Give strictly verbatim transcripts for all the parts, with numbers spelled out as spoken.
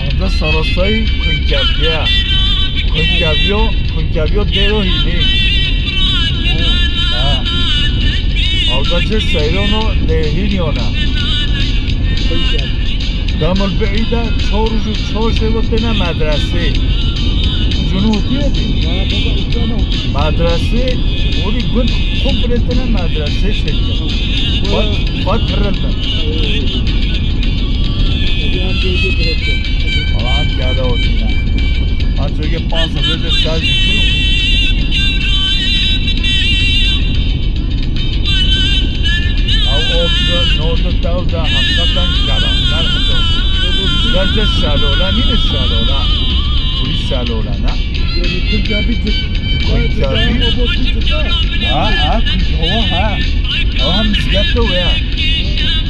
Hevde sarasayî kunkeviye. Kunkeviyo, kunkeviyo dêro hînî. Ha. Hevde ci seyrono dê hînî ona. Demul bi'î de çor roj û çor şev têne medresê. Cunûtiyê dî. Medresê, orî gund komple têne medresê şekil. Xwe, xwe tirildin. Alan gada otine. Ancak panzehê de ser dikir. Ew obje nodu tew de heqîqeten gera, gerçekten. Bence şalola nîne şalola. Burî şalola ne? Yani Kunkevi cid-, Kunkevi. Ha, ha, Kunkevi, ha. Ew hem mizgefto ya.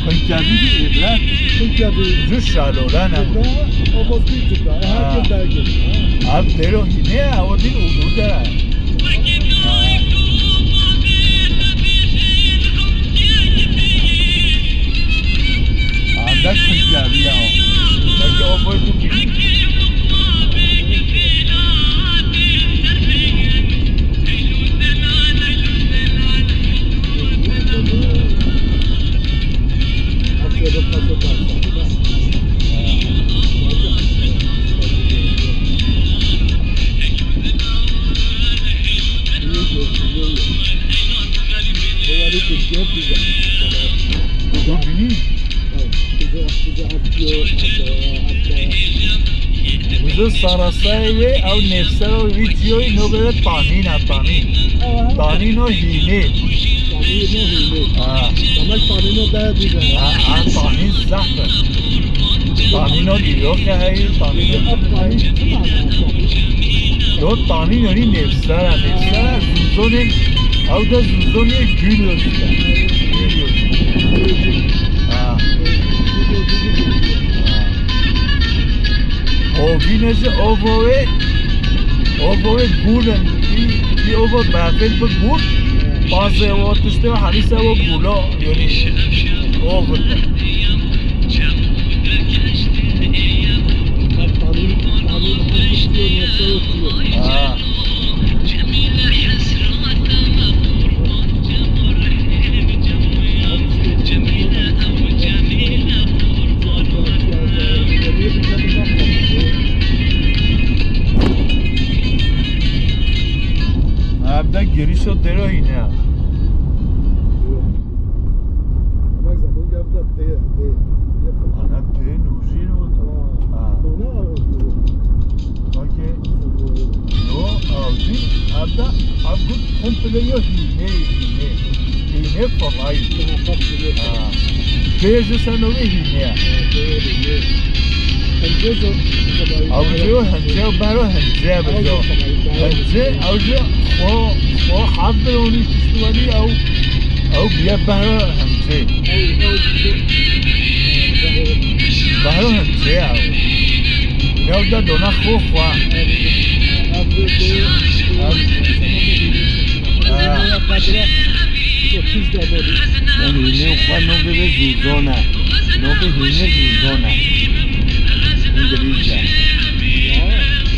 Kunkevi bir ibret. Kunkevi. Ju şalola ne? Cida, obozbî cida. Ha. Her gün dergin. Ha. Abi dero hîne ya, o din ulu de. Anda Kunkevi ya. Belki o boy tu gibi. Uza sarasayê wê, ew nêvsera wî çi yo, no bêre tanîn e, tanîn. Tanîno hînê. Tanîno hînê. Ha. Demek tanîno daya dîre. Ha, ha, tanîn zehf e. Tanîno dîrok e heyî, tanîno. Ev tanîn çi mane? Yo, tanîn yanî nêvsera, nêvsera zûzonên, ew de zûzonê gül yo dîre. Gül yo. Ha. Ha. Ovîne ji ovo wê, ovo wê gul in. Bî, bî ovo berfê bi gul. Bazê o tiştê o herîse o gula, yanî o vin. Ha. Evde girişo dero yine. Bak zaman geldi de, de, de. Ana tê nûjîn û ha. Ona arotlu. Sanki no, avcı, evde, ev gund komple yo hînê, hînê. Hînê kolay. Ha. Bêje sen o hînê. Avcı o hence, bero hence, bero. Hence, avcı, o, o, habbe onu kiştiwali, ew, ew biye bero hence. Bero hence ya. Ya da dona xo xo. Ha. Yanî hînê xwe navê wê Zûzan e. Navê hînê Zûzan e. Îngilîzce.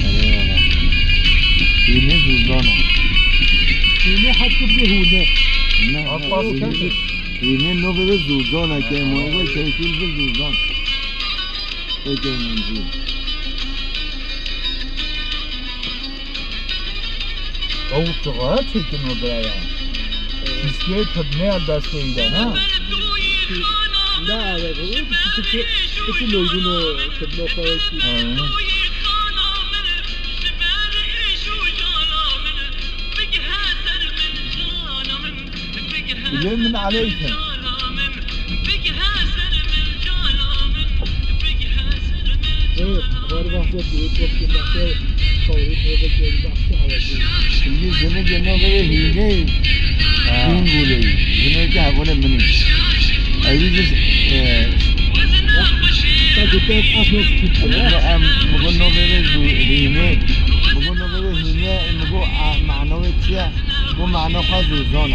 Erê wala. Hînê Zûzan e. Hînê heta bê hûne. Ne, ne, Abbas hînê, Kemal. Hînê navê wê Zûzan e, keyma wê keyfî li vir Zûzan. Ê keymancî. Ew çiqa çêkin o biraya. Piskê tibnê destê de, ha? Ne, evet, o piçi, piçi loydun o tibno xwe. Ha. Biliyor musun aleyke? Şimdi gene gene ve hile. Ha. Gün gülü. Gene ki abone mini. Ayrıca, e, Em, em, bu navê wê Zû-, Hînê. Bu navê wê Hînê, bu a, mana wê çi ye? Bu mana xwe Zûzan e.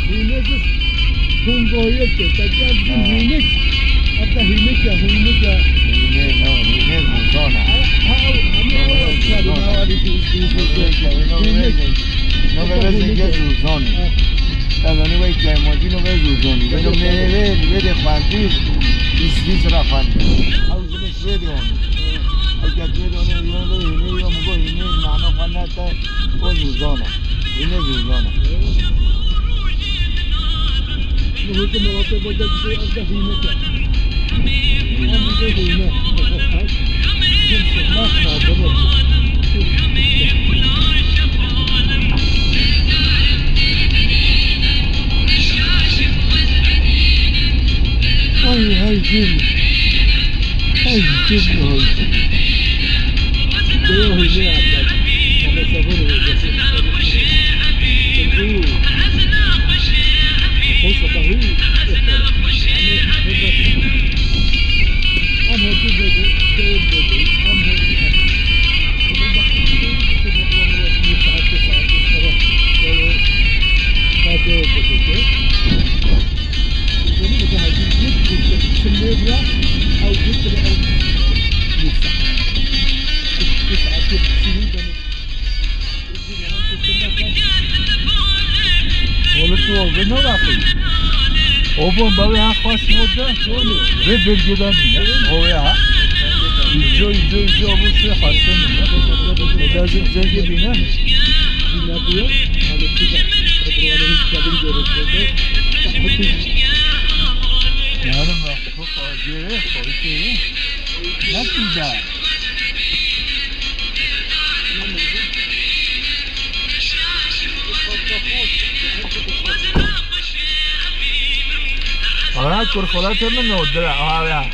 Hînê zû Hûngoyê ke, te can Ha. Hînik. Hatta Hînik ya, Hûnik ya. Hînê, no, Hînê Zûzan e. Ha, ha, ha, ha, Hînê Zûzan e. Hînik. Navê wê Zûzan e. Ha. Ez anî wê keymancî navê Zûzan e. Wê navê wê, wê de xwendî, Îsvîsra xwendî. Ew jinê Swêdê anî. Ew ke Swêdê anî, Hînê, Hînê, Hînê, mana xwe nete, o Zûzan e. Hînê Zûzan e. Ay, ay, gül. Ay, gül. Ay, gül. Oğlum, tu oldu ne bakayım? O bomba ve ha, kaç oldu? Ve bölgeden yine. O ya. İco, ico, ico, bu şey hasta mı? O da zil, zil gibi ne? Yani bak, çok acı, çok acı. Nasıl da? Ana kurxolatê min o dira, aha ya.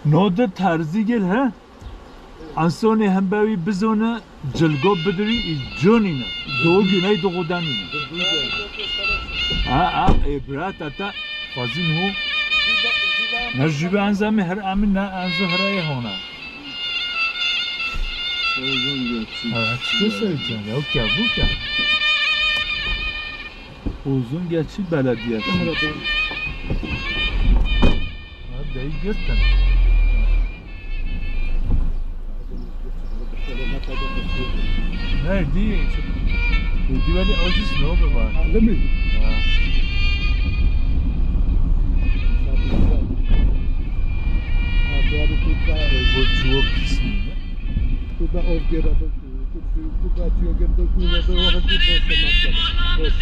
Nodir Terzîgil he? Ensonê hembe wî bizone, cilgo bidirî, î conîne. Doğu güney doğudan îne. Ha, ha, e, bira, tata, xwazîn hû. Ne jübe enzamê her emin, ne enzo herayê hona. Ozon geçti. Ha, çıkı söyleyeceğim ya, o kevuk ya. Ozon geçti belediye. Ha, deyî girtin. Ne, dî, dî welî aciz ne o baba? Alemi. Ha. Bu çuva pis mi? Bu da ov gera. Tu, tu, tu batiyo gel, tu, tu, tu, o hadi boş, mesela. Boş.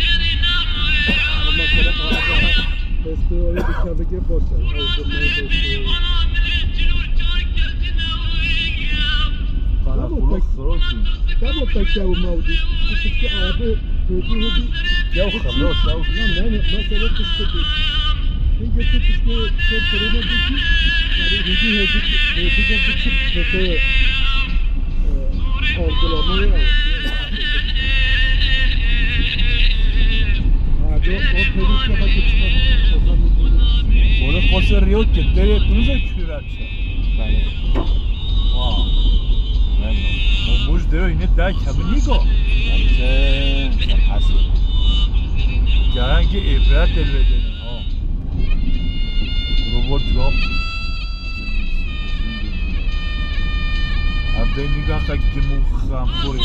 Mesela, araba, eski o bir çabuk boş. O zaman boş. Karakoluk, Sorokin. Tamam, tak ya, bu mavdi. Çünkü abi, çocuğu bir Ya, xelos, ya. Ya, ne, ne, mesela, kıstı bir. Peki, peki, peki, peki, yani, hızlı, hızlı, hızlıca bir çık, kötü, e, ortalamaya al. Ha, o, o peri kafa geçmez. Onu koşar yok ki, nereye duracak? Bale. Wa. Reno. Mûmûj dero yine daha kemî nîko. Bence. Hasil. Gerek ki ibret elbette. Ha. Robot yok. Evde nîga qe gim û xam xorê.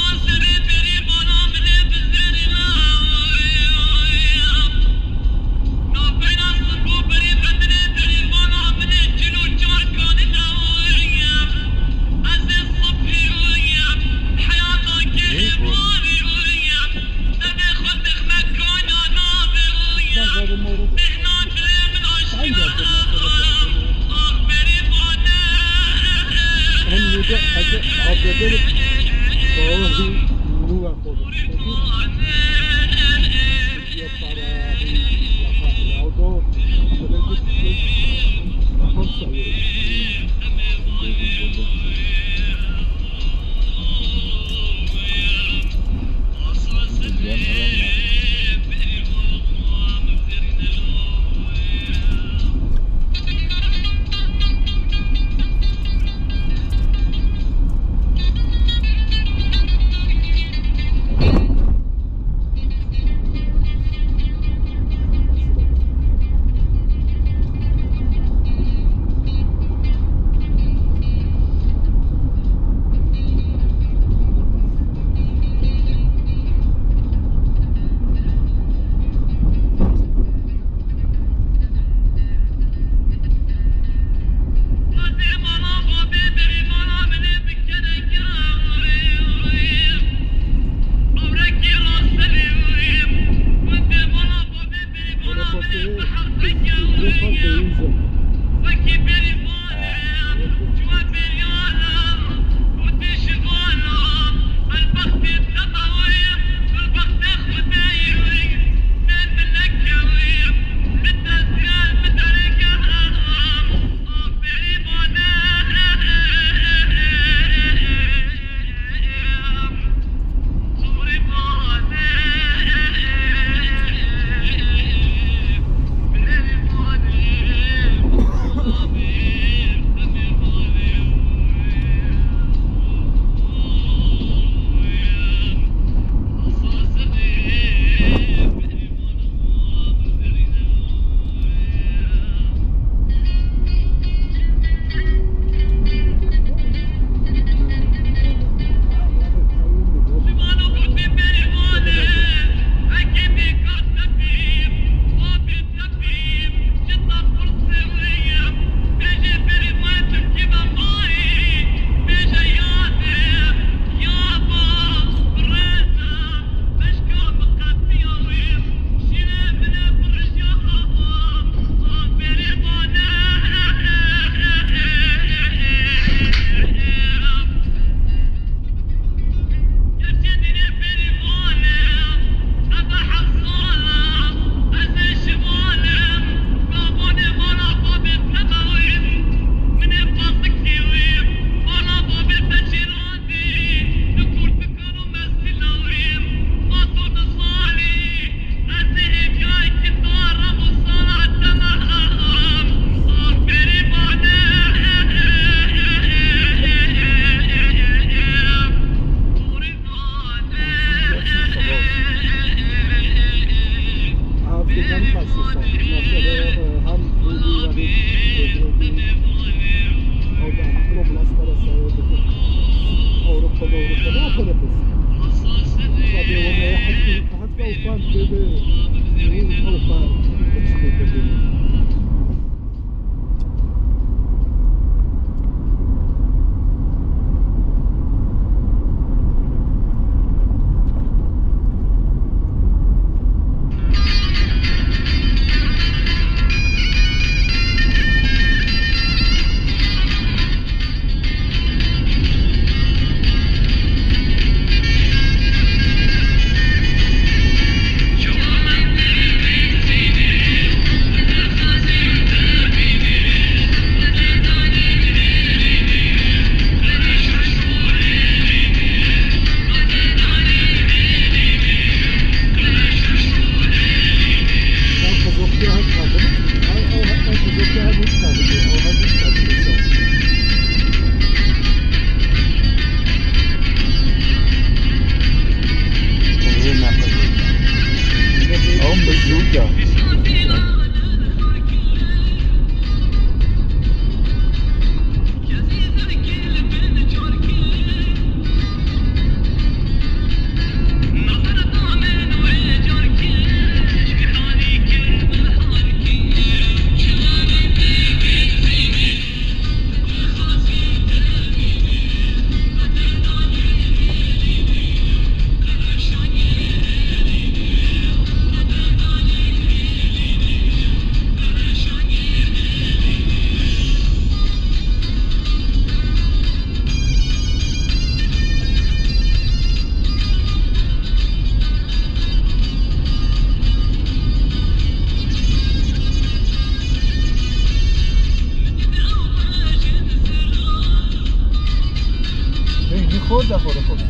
Forza, forza, forza.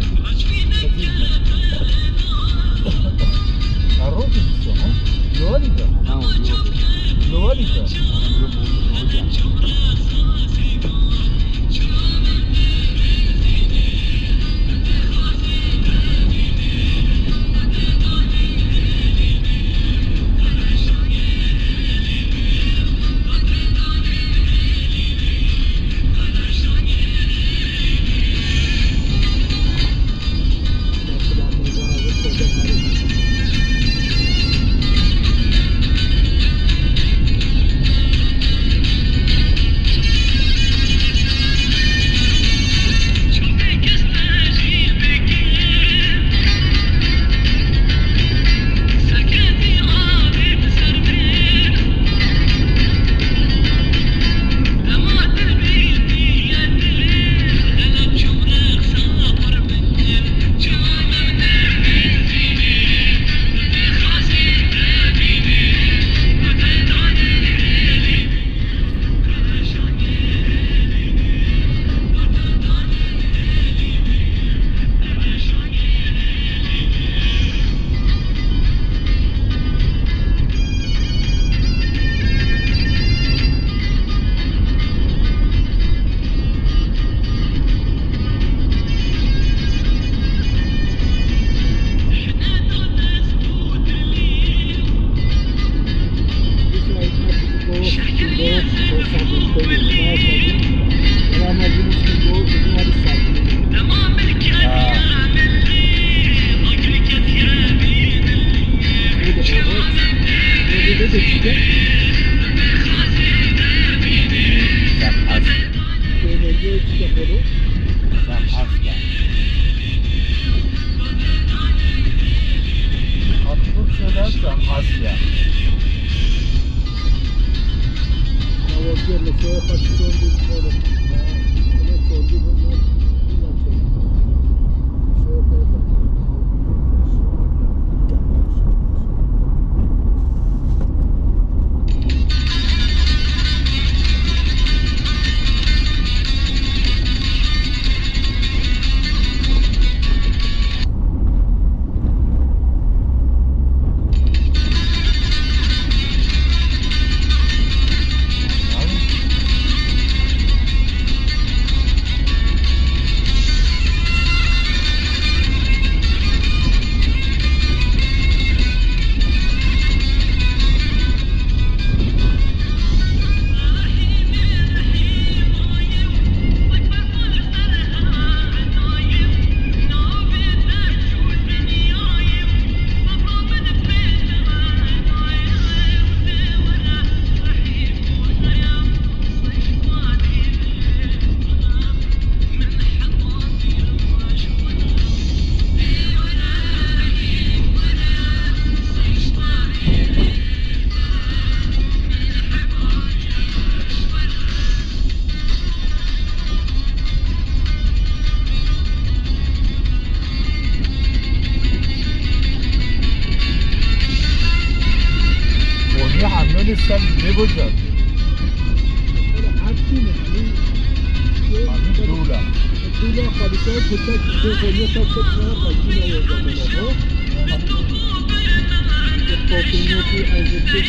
Arroz de São, Joalica. Não, Joalica. Asya. Konya Ermenistan ne bulacak? Ermeni dewle. Dewle xalîte, kotek, Konya tek tek ne xalîte ne zaman o. Toplumdaki ayrıntı.